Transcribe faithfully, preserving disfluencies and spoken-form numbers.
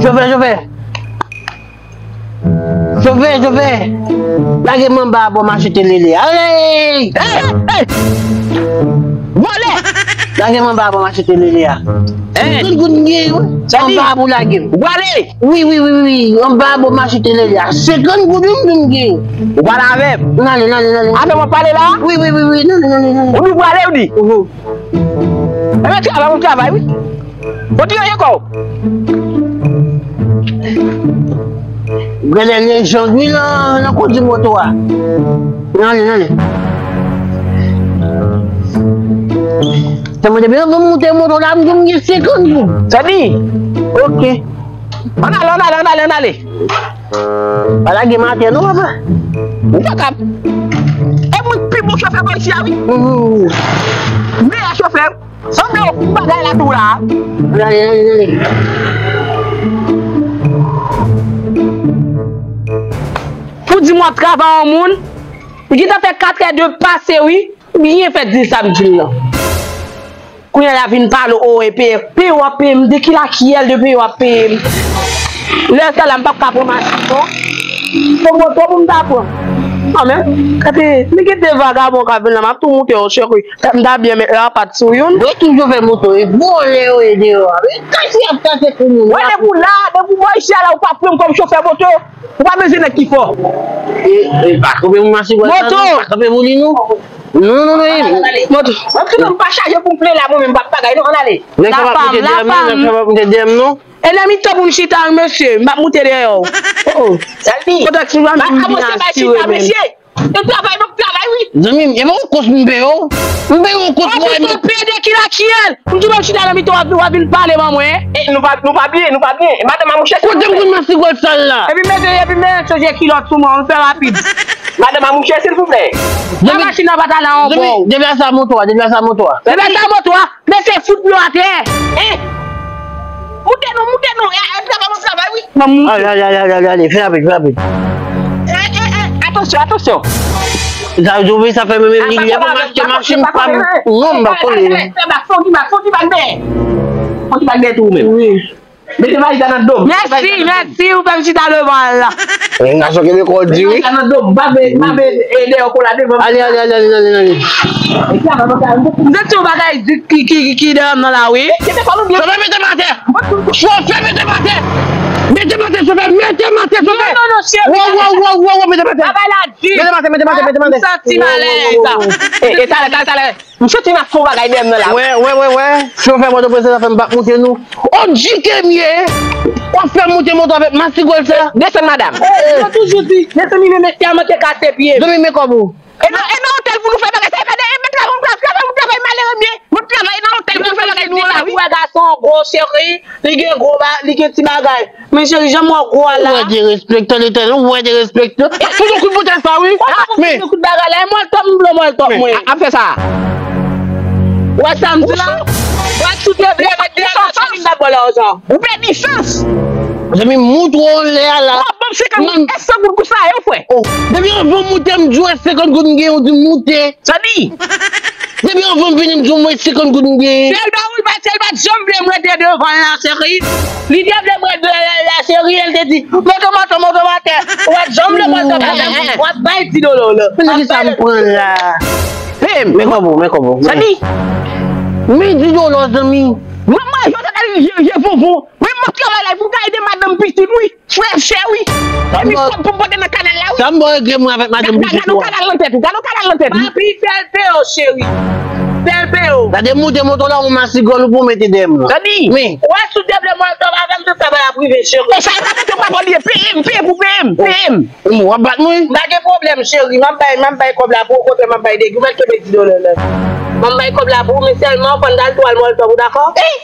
Chofè, chofè! Chofè, chofè! Lage m anba a bò m achte lele a. Alé! Hey! Hey! Vòlè! Lage m anba a bò m achte lele a. Hey! Senkant goud m genyen, wi. Sa di? Anba a pou lage m. Ou prale? Wi, wi, wi, wi. Anba a bò m achte lele a. Senkant goud m, m genyen. Ou prale avè m? N ale, n ale, n ale. Avè m w ap pale la? Wi, wi, wi, wi. N ale, n ale, n ale. Ou di w prale, ou di? Mhm. Ebyen, travay, ou travay, wi. Kontinye kò w. Gade lejand wi nan, nan kondi moto a. Nan ale, nan ale. Tèlman depi nou moute moto la, m di m gen senkant goud. Sa di? Ok. Ann ale, ann ale, ann ale, ann ale. Pa lage m atè non, papa. Ou pa kab. E moun pi bon chofè bò isi a, wi. Mhm. Meyè chofè. Sanble yon bagay la tou la. Gade, gade, gade. Pou di m w ap travay yon moun, li gentan fè katrè de pase, wi. Byen fè di l sa m di l lan. Kounye a la vin pale, o, e peye, peye w ap peye m, de ki lakiyèl de peye w ap peye m. Lè sa la, m p ap ka pran machin non. Se moto pou m ta pran. An men, gade, men gen de vagabon k ap vin la, m ap tou moute yo, cheri. M ta byen met lapat sou youn. Yo toujou fè moto, e vòlè yo ye deyò a. Men kase y ap kase pou moun. Wè, depi w la, depi w bò isi a la, ou pa pran m kòm chofè moto. Ou pa bezwen nèg ki fò. E, e, pa kanpe pou masigòl sa non, pa kanpe pou li non. Non, non, non, e, moto. Mwen, si non, m pa chaje pou m plen la, mwen menm, m p ap bagay non, ann ale. Nèg sa p ap moute D M non, nèg sa p ap moute D M non. E nan mitan pou m chita, wi, mesye, m p ap moute dèyè w. Oh, oh. Sa l di? Kote k sou zanmi m byen asire menm. E travay, nou travay, wi. Zanmi m, e pa yon kous m peye w. M peye yon kous mwen. Ou peye de ki lakiyèl? M tou menm chita nan mitan w ap, w ap vin pale ban mwen. E nou pa, nou pa byen, nou pa byen. E madanm a mouche. Kote m konn masigòl sal la? Epi mete, epi mete chanje kilòt sou mwen, m fè rapid. Madanm a mouche, silvouplè. Sa machin nan pa t al anbò. Deplase moto a, deplase moto a. Deplase moto a. Mesye, fout dlo atè. Eh! Moute non, moute non. E, e, travay, mwen travay, wi. Mwen moute. Ale, ale, ale, ale, ale, fè rapid, fè rapid. Eh, eh, eh, atansyon, atansyon. Sa, ou wè sa fè menm li, li ap mache machin pa m. Non, m pa konnen. Fè bak, fè yon ti bak, fè yon ti bak dèyè. Fè yon ti bak dèyè tou ou menm. Wi. Mete valiz la nan do m. Mèsi, mèsi, ou fè m chita devan l la. Gason kenbe kò w di wi. Mete valiz la nan do m. M pa vle, m pa vle, eh, deyò kola devan m. Ale, ale, ale, ale, ale, ale. M santi yon bagay di ki, ki, ki, ki deyò m nan la wi. Chofè, mete m atè. Chofè, mete m atè. Mete m atè, chofè, mete m atè, chofè. Non, non, non, cheri. Wo, wo, wo, wo, wo, mete m atè. Bagay la di. Mete m atè, mete m atè, mete m atè. M santi m alèz. Eh, eh, talè, talè, talè. M santi m ap fè yon bagay deyò m nan la. Wè, wè, wè, wè. Chofè Pòtoprens la fè m pa moute nou. O, G K m ye. W ap fè m moute moto avèk masigòl sa. Desann, madanm. Eh, eh. Mwen toujou di, mezanmi, men mesye a manke kase pye m. Zanmi, men kòb ou. E nan, e nan otèl pou nou fè bagay sa. E pa de, e mèt la, mwen travay, mwen travay malere m ye. Mwen travay nan otèl pou nou fè bagay sa wi. Ou wè gason gwo cheri, li gen gwo ba, li gen ti bagay. Men cheri, jan m wè w gwo a la. Ou wè derespektan, Letènèl, ou wè derespektan. Fout yon kout bouton sa wi. Men. Fout yon kout bagay la, e mòltòp m vle mòltòp mwen. Ap fè sa. Ou wè sa m di la? Ou wè si w te vle ret deyò nan machin m t ap ba w lajan. Ou pèdi sans. Zanmi m, moute w anlè a la. W ap ban m senkant goud, e san goud pou sa yo, frè. Oh, depi anvan moute m di w e senkant goud m gen, ou di m moute. Sa di? Depi anvan m vini, m di w mwen senkant goud m genyen. Si l ba ou l pa, si l pa t janm vle m rete devan l la, cheri. Li te vle m rete devan l la, cheri, e l te di, moto, moto, moto, atè. Ou pa t janm vle mwen kanpe avè m. W ap bay ti dolo la. Men ki sa m pran la? Peye m. Men kòb ou, men kòb ou. Sa di? Men ti dolo, zanmi. Manman, yo ta gade je, je vonvon. Wi, m ap travay la, pou m ka ede madanm pitit, wi. Frè, sè, wi. Epi kòb pou m pote nan kanal la, wi. Sa m ba w regle mwen avèk madanm pitit ou a. Gade yon kanal nan tèt ou, gade yon kanal nan tèt ou. Papi, fè l peye w, cheri. Fè l peye w. Gade moute moto la, ou masigòl ou pou w mete dèyè m nan. Tande. Men. Ou wè si w te vle mwen, tòp avè m, tout sa va ap rive, cheri. E sa, e pa moute m pa vòlè, peye m, peye pou peye m, peye m. M, w ap bat mwen? M pa gen pwoblèm, cheri. M ap bay, m ap bay kòb la pou ou, kote m ap bay degi. Ou mèt kenbe ti dolo la. M ap bay kòb la pou ou, men sèlman, fò n t al tou al mòltòp ou, dakò? Ey!